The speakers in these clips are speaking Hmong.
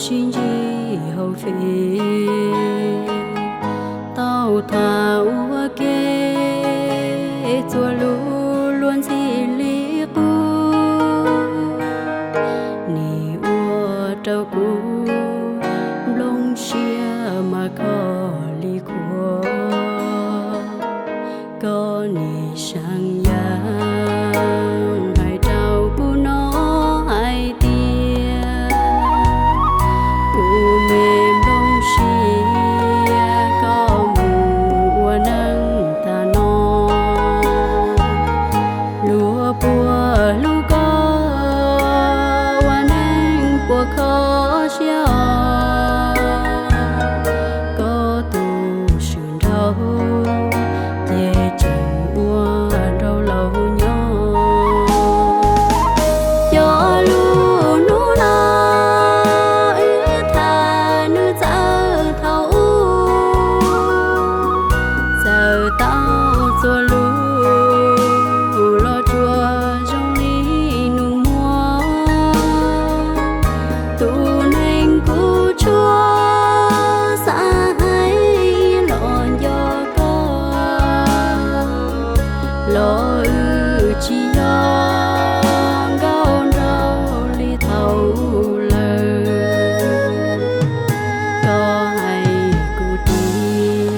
sib ntsib hauv Fej, tau tham ua ke txhua lus luag ntxhi li qub. Nim ua rau kuv nplooj siab mas kho li khuav. Koj nim seev yees hais rau kuv hnov hais tias kuv me nplooj siab koj mus ua neej tas no. Luag puas hlub koj ua neej puas kho siab os. Koj tus swm nraug ces tseem ua nraug laus nyob. Cov lus hnub no wb tham nws txawv thaum ub, txawv tau txhua lus los tsuas zoo li nus muag. Tus neeg kuv tshua xav hais los nco koj, los wb tsis yog nkauj nraug li thaum lawm. Koj hais kuv ris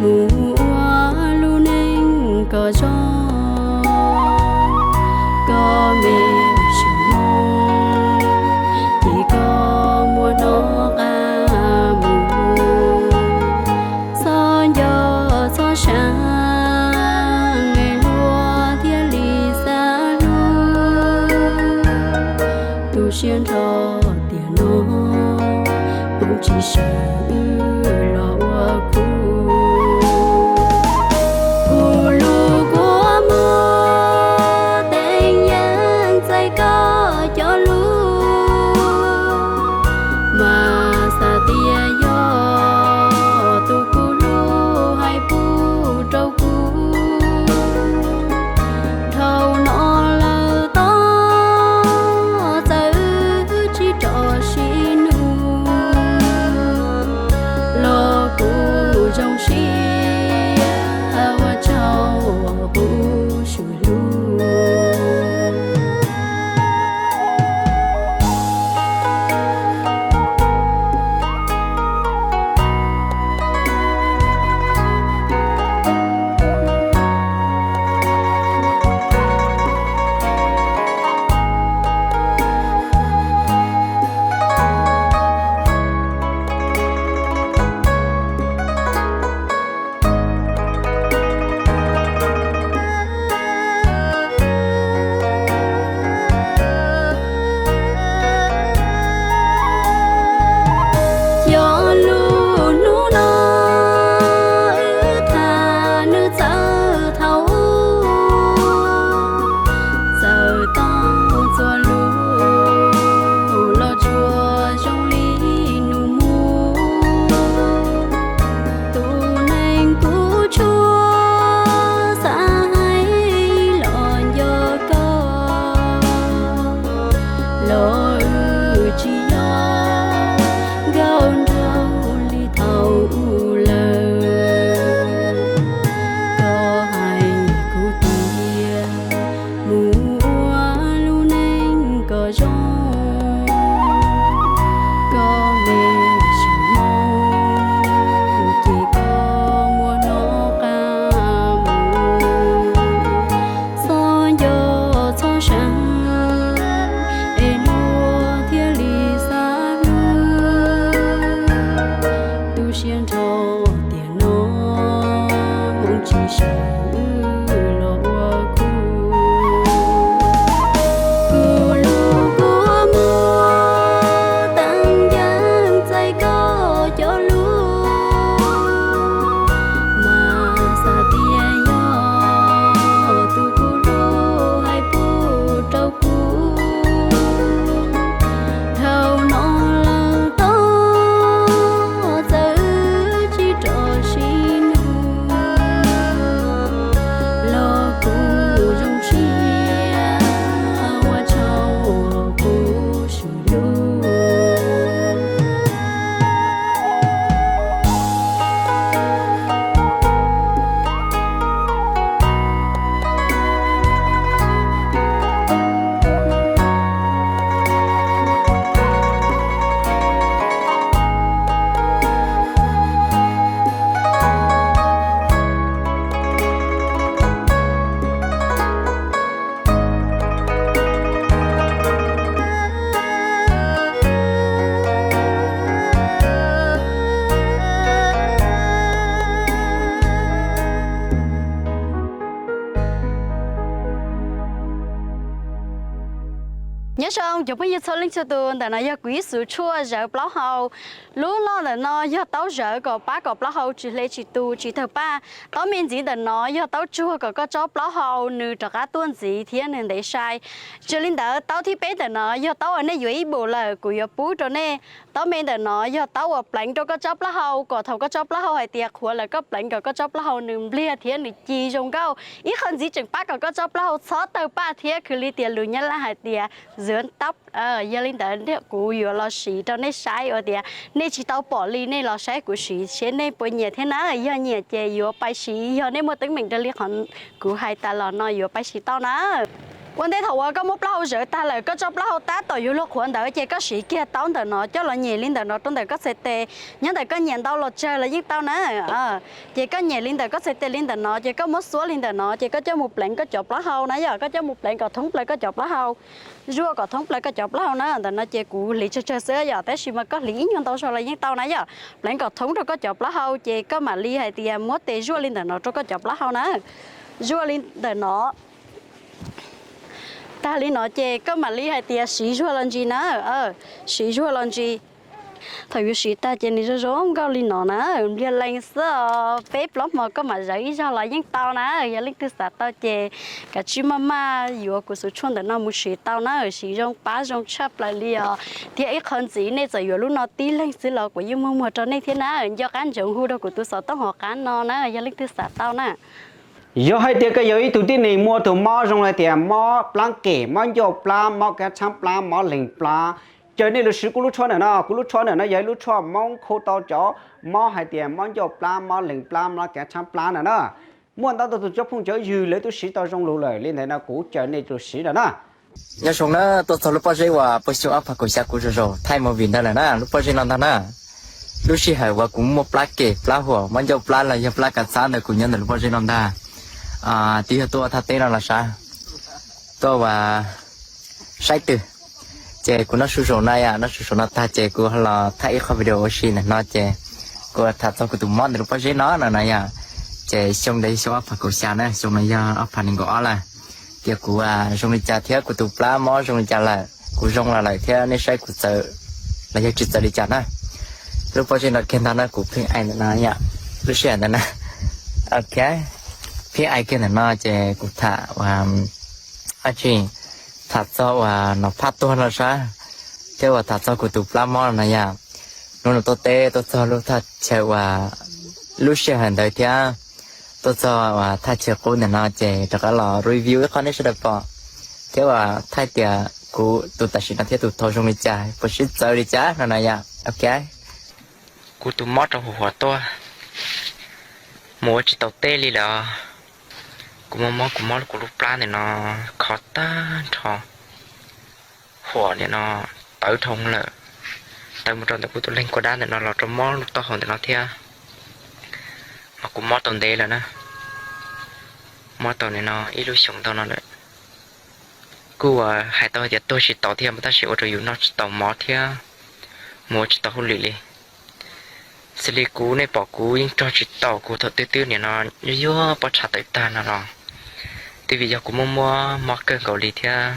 mus ua lub neej kom zoo, koj me sim moo ces koj muab hnov qab mus. Txhob nco txhob seev, luag thiaj li xav hlub. Tu siab nrho tiam no hmoov tsis seev wb los ua khub. Kuv lub kua muag teeb yeej txais koj cov lus, mas xav tias yog tus kuv hlub hais pub rau kuv. Dhau no lawm tos txawm wb tsis rov sib nug, Nyob zoo cov phooj ywg txhua leej txhua tus, ntawm no yog kuv ib xuv tshuaj zawv plaub hau. Lub loj ntawm no yog taub zawv kom pab kom plaub hau tsis hle tsis tu tsis tawg paj. Taub me ntxiv ntawm no yog taub tsuag kom koj tsob plaub hau nws rov qab tuaj ntxiv thiab nws ntev sai. Tsis li ntawd, taub thib peb ntawm no yog taub uas nej yuav ib npum lawm, kuv yuav pub rau nej. Taub me ntawm no yog taub uas pleev rau koj tsob plaub hau kom thaum koj tsob plaub hau hais tias qhuav lawm koj pleev kom koj tsob plaub hau nws npliag thiab nws ci zoo nkauj. Ib qho ntxiv tseem pab kom koj tsob plaub hau txhob tawg paj thiab, khwv li tias lus Nyab Laj hais tias dưỡng tóc. Yog li ntawd kuv yuav los siv rau nej saib ua tias nej tsis tau pom li nej los saib kuv siv seb nej puas nyiam thiab na. Yog nyiam ces yuav pais siv, yog nej muaj teeb meem raws li qhov kuv hais tas los no yuav pais siv tau na. Ua ntej thaum uas koj muab plaub hau zawv tag lawm, koj tsob plaub hau tab tom yuav luag qhuav ntawd ces koj siv kiag taub ntawm no coj los nyem li ntawm no rau ntawm koj txhais tes. Nyob ntawm koj nyiam ntau los tsawg los yeej tau na. Ces koj nyem li ntawm koj txhais tes li ntawm no ces koj muab xuab li ntawm no ces koj coj mus pleev koj cov plaub hau na yom, koj coj mus pleev kom thoob plaws koj cov plaub hau, zuaj kom thoob plaws koj cov plaub hau na. Ntawm no ces kuv hliv tsawg tsawg xwb yom, tab sis mas koj hliv ib nyuag ntau zog los yeej tau na yom. Pleev kom thoob rau koj cov plaub hau ces koj mam li hais tias muab tes zuaj li ntawm no rau koj cov plaub hau na. Zuaj li ntawm no tag li no ces koj mam li hais tias siv zuag los ntsis na. Siv zuag los ntsis. Thaum yuav siv tag ces nws zoo zoo nkauj li no na, npliag lees xwb os. Peb plaub hmo koj mam zawv ib zaug los yeej tau na. Yog leej twg xav tau ces kav tsij maj maj yuav kuv xuv tshuaj ntawm no mus siv tau na, siv zoo pab zoo tshaj plaws li os. Thiab ib qho ntxiv nej txawm yuav lub no tib leeg xwb los kuv yeej muag muag rau nej thiab na. Nco qab ntsoov hu rau kuv tus xov tooj hauv qab no na, yog leej twg xav tau na. Yog hais tias koj yog ib tug tib neeg muaj tus mob zoo li tias mob plab kem, mob ncauj plab, mob kav tshaab plab, mob leeg plab, caw nej lug siv kuv lub tshuaj ntawm no. Kuv lub tshuaj ntawm no yog ib lub tshuaj Moob khu tau cov mob hais tias mob ncauj plab, mob leeg plab, mob kav tshaab plab ntawm na. Muaj ntau tus cov phooj cov ywg lawv twb siv tau zoo lug lawm, li ntawd no kuv caw nej lug siv ntawm na. Nyob zoo na, tuaj txog lub pob zeb uas puag xyoo ob phav kaum xya kuv zaum zaum thaij movie ntawd lawm na, lub pob zeb no ntag na. Lub sij hawm uas kuv muaj plab kem plab huam mob ncauj plab los yog plab kav tshaab ntawd kuv nyob ntawm lub pob zeb no ntag. Twb yog tuaj thaj teb no los sav, tuaj uas saib twg. Ces kuv noj su zaum no yom, noj su zaum no tag ces kuv los thaij ib qho video ua si ntawm no ces kuv tham txog kuv tus mob ntawm lub pob zeb no no na yom. Ces xyoo ntawd yog xyoo ob phav kaum xya na, xyoo no yog ob phav nees nkaum ob lawm. Tias kuv zoo li cas thiab kuv tus plab mob zoo li cas lawm, kuv zoo los lawm thiab nej saib kuv txawv los yog tsis txawv li cas na. Lub pob zeb no kiag ntag na, kuv pheej aim ntawm no yom, lub sij hawm ntawd na. Ok, pheej aim kiag ntawm no ces kuv tham ua dab tsi, tham txog uas Nom Phaj tuag no sab, thiab uas tham txog kuv tus plab mob no na yom. Hnub no tuaj teb tuaj txog lub thaj chaw uas lub sij hawm ntawd thiab tuaj txog uas thaj chaw qub ntawm no ces rov qab los review ib qho nej sawv daws pom, thiab uas thaij tias kuv tus tam sim no thiab tus thaud zoo li cas, puas sib txawv li cas no na yom. Ok, kuv tus mob rau huv huam tuaj, mus ua tsis tau teb li lawm. Kuv mob mob, kuv mob kuv lub plab ntawm no kho tag nrho, huam ntawm no tawv dhau lawm, tawv mus rau ntawm kuv tus leeg kua dab ntawm no los rau mob lub taub hau ntawm no thiab. Mas kuv mob tau ntev lawm na, mob tau ntawm no ib lub xyoos ntau no lawm. Kuj uas hais tau hais tias tuag tsis tau thiab mas tab sis ua rau yus noj tsis tau mov thiab mus ua tsis tau hauj lwm li. Xws li kuv nej pom kuv yeej rog tsis tau, kuv thaum twb twb nim no yuag yuag pob txha tawm tag no los twb vim yog kuv muaj muaj mob kawg nkaus li thiab.